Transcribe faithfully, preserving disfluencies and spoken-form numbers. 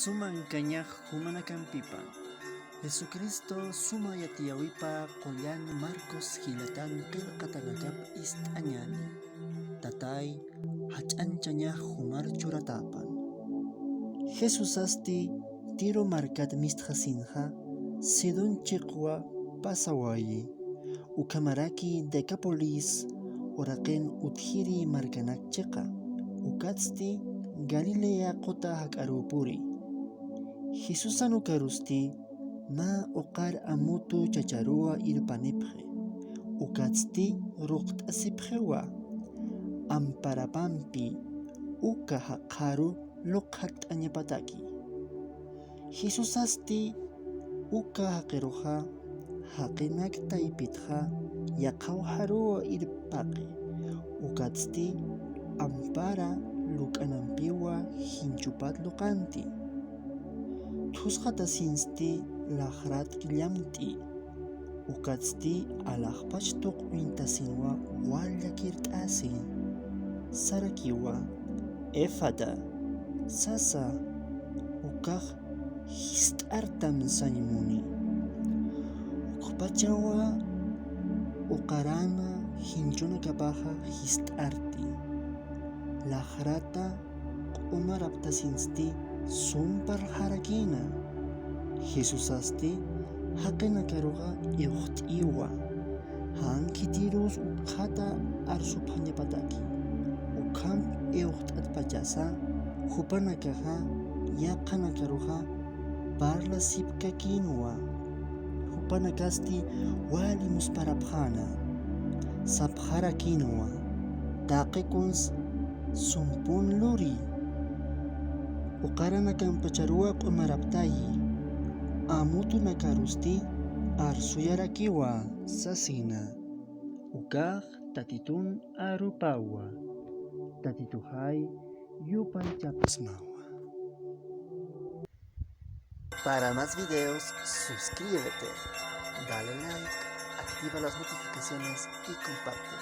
Sumankañax jumanakampipa. Jesucristo suma yatiyawipa qullan Marcos jilatan qillqatanakap ist'añani. Tatay, jach'anchañax jumar churatäpan. Jesusasti Tiro markat mistxasinxa Sidón chiqwa pasawayi. Ukhamaraki Decápolis uraqin utjiri markanak chiqa, ukatsti Galilea quta jak'aruw puri. Jesusan ukarusti mä uqar amutu chacharuwa irpanipxi, ukatsti ruqt'asipxiwa, amparapampi uka jaqharu luqjakt'añapataki. Jesusasti uka jaqiruxa jaqinak taypitxa yaqhawjaruwa irpaqi, ukatsti ampara luk'anampiwa jinchupat luqanti. Thusxatasinsti laxrat llamt'i, ukatsti alaxpach tuq'uñtasinwa wal llakirt'asi, sarakiwa: "Efata" sasa, ukax: "Jist'artam" sañ muni. Ukxpachawa uqarana jinchunakapaxa jist'arti. Laxrata q'umaraptasinsti sumparxarakïna. Jesusasti jaqinakaruxa iwxt'iwa, jan khitirus utjata arsupxañapataki. Ukham iwxt'atpachasa, jupanakaxa yaqhanakaruxa parlasipkakïnwa. Jupanakasti wali musparapxäna, sapxarakïnwa: "Taqi kuns sumpun luri, uqaranakampacharuwa q'umaraptayi, amutunakarusti arsuyarakiwa" sasina. Ukax Tatitun arupawa. Tatituxay yupaychapxsmawa. Para más videos, suscríbete, dale like, activa las notificaciones y comparte.